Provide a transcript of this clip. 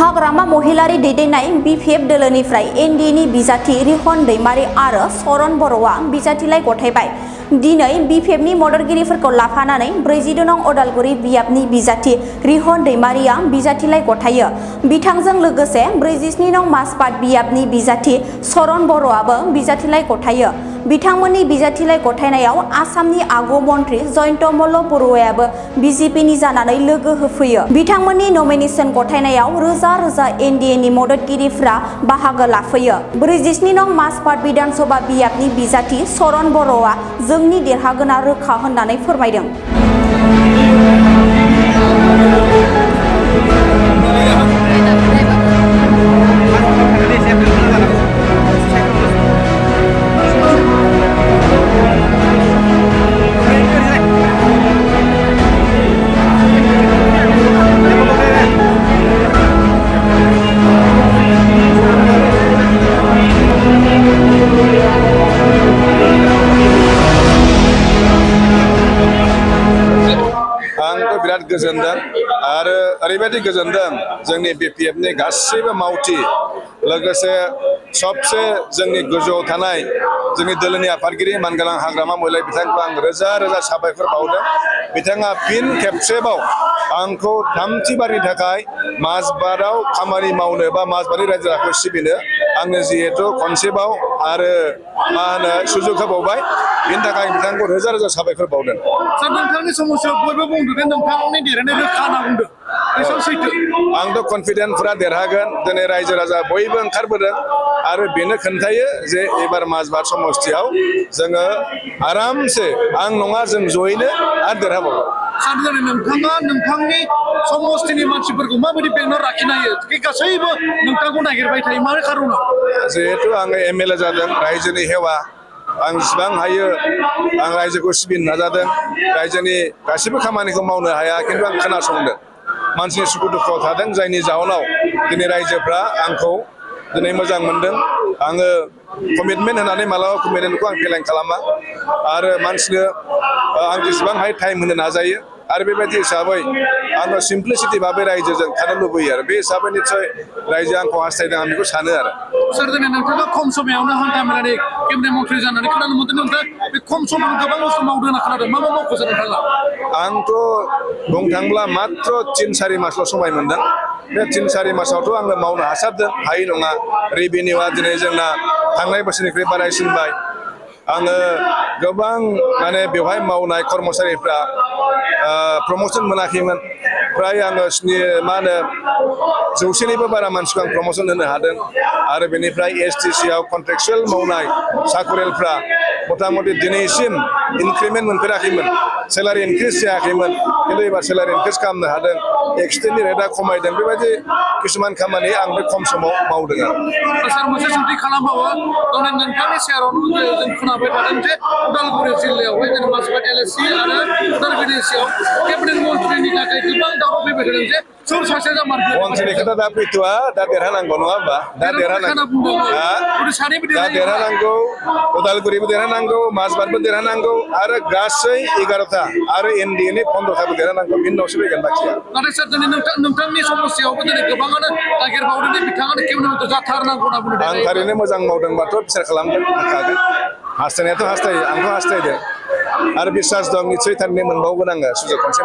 हाग्रामा महिलारि दैदेननाय BPF दोलोनिफ्राय एनडिएनि बिजाथि रिहन दैमारि आरो सरन बर'आ बिजाथिलाइ गथायबाय। दिनै बिपिएफनि मददगिरिफोरखौ लाफानानै 42 नं अदालगुरि बियाबनि बिजाथि रिहन दैमारिया बिजाथिलाइ गथायो। बिथांजों लोगोसे 47 नं माजबाद बियाबनि बिजाथि सरन बर'आबो बिजाथिलाइ गथायो। बिथांमोननि बिजाथिलाइ गथायनायाव आसामनि आगु मन्त्रि जयन्त मल्ल बरुवायाबो बिजेपिनि जानानै लोगो होफैयो। बिथांमोननि नमिनेशन गथायनायाव रोजा रोजा एनडिएनि मददगिरिफ्रा बाहागो लाफैयो। 47 नं माजबाद विधानसभा बियाबनि बिजाथि सरन बर'आ जोंनि देरहागोना रोखा होननानै फोरमायदों। आंथ' बिराद गोजोनदों आरो ओरैबायदि गोजोनदों जोंनि बिपिएफनि गासैबो मावथि लोगोसे सबसे जोंनि गोजौआव थानाय जोंनि दोलोनि आफादगिरि मानगोनां हाग्रामा महिला बिथांखौ आं रोजा रोजा साबायखर बावदों। बिथाङा फिन खेबसेबाव आंखौ थामथि बारनि थाखाय माजबादाव खामानि मावनो बा माजबादनि रायजो राजाखौ सिबिनो आंनो जिहेतु खनसेबाव आरो सुजुग होबावबाय, बेनि थाखाय बिथांखौ रोजा रोजा साबायखर बावदों। सार, नोंथांनि समस्यायाव बयबो बुंदों नोंथांनि देरहानाय रोखा होनना बुंदों। बेसेबां सैथो? आंथ' कनफिडेन्टफोरा देरहागोन। दिनै रायजो राजा बयबो ओंखारबोदों आरो बेनो खोन्थायो जे एबार माजबाद समस्थियाव जोङो आरामसे आं नङा जों जयैनो आरो देरहाबावगोन। सार, दिनै नोंथाङा नोंथांनि समस्थिनि मानसिफोरखौ माबायदि बेंना लाखिनो हायो? गासैबो नोंथांखौ नागिरबाय थायो, मा खारनाव? जिहेतु आङो एमएलए जादों, रायजोनि हेवा आं जेसेबां हायो आं रायजोखौ सिबिनो नाजादों। रायजोनि गासिबो खामानिखौ मावनो हाया, खिन्थु आं खोनासंदों। मानसिनि सुखु दुखुआव थादों, जायनि जाहोनाव दिनै रायजोफ्रा आंखौ दिनै मोजां मोनदों। आङो कमिटमेन्ट होनानै मालाबा कमिटमेन्टखौ आं फेलें खालामा आरो मानसिनो आं जेसेबां हायो टाइम होनो नाजायो आरो बेबायदि हिसाबै आङो सिम्प्लिसिटि भाबै रायजोजों थानो लुबैयो आरो बे हिसाबै निस्सय रायजोआ आंखौ हास्थायदों, आं बेखौ सानो आरो। सार, दिनै नोंथाङा खम समायावनो हान्था मेलानि केबिनेट मन्थ्रि जानानै खोनानो मोनदों। नोंथाङा बे खम समावनो गोबां बुस्थु मावदों होनना खोनादों। मा मावखो सार नोंथाङा? आंथ' बुंनो थाङोब्ला मात्र 3-4 मासल' समाय मोनदों। बे 3-4 मासावथ' आङो मावनो हासाबदों, हायै नङा। रेभिनिउआ दिनै जोंना थांनाय बोसोरनिख्रुइ बारायसिनबाय। आङो गोबां बेवहाय मावनाय कर्मचारिफ्रा प्रमसन मोनाखैमोन। फ्राय आङो 100निबो बारा मानसिखौ आं प्रमसन होनो हादों आरो बेनिफ्राय एसटिसिआव कन्ट्रेक्सुवेल मावनाय साखरियालफ्रा मथा मथि दिनैसिम इनक्रिमेन्ट मोनफेराखैमोन, सेलारि इनक्रिज जायाखैमोन, खिन्थु एबार सेलारि इनक्रिज खालामनो हादों। एक्सटेन्डनि रेटआ खमायदों। बेबायदि किसुमान खामानि आं बे खम समाव मावदों आरो। सार, मोनसे सोंथि खालामबावो। नोंथांनि सेरावनो जों खोनाबाय थादों जे उदालगुरि जिल्लायावहाय जों माजबाद एलएसि आरो उदालगुरि एलएसिआव केबिनेट मन्थ्रिनि थाखाय गोबां दावराव फैबाय थादों जे सोर सासे जामारगोन। मन्थ्रिनि खोथा दा फैथ'वा, दा देरहानांगौ नङा होमबा? दा देरहानांगौ, उदालगुरिबो देरहानांगौ, माजबादबो देरहानांगौ आरो गासै 11टा आरो एनडिएनि 15टाबो देरहानांगौ। बिनि उनावसो फैगोन बाखिया। नाथाय सार, दिनै नोंथांनि समस्यायावबो दिनै गोबाङानो नागिरबावदों जे बिथाङानो केबिनेट जाथारनांगौ होनना बुंदों। आं थारैनो मोजां मावदोंबाथ' बिसार खालामगोन, हाखागोन। हास्थायनायाथ' हास्थायो, आंथ' हास्थायदों आरो बिसास दं, निस्सय थारैनो मोनबावगोन आङो सुजुग खनसे।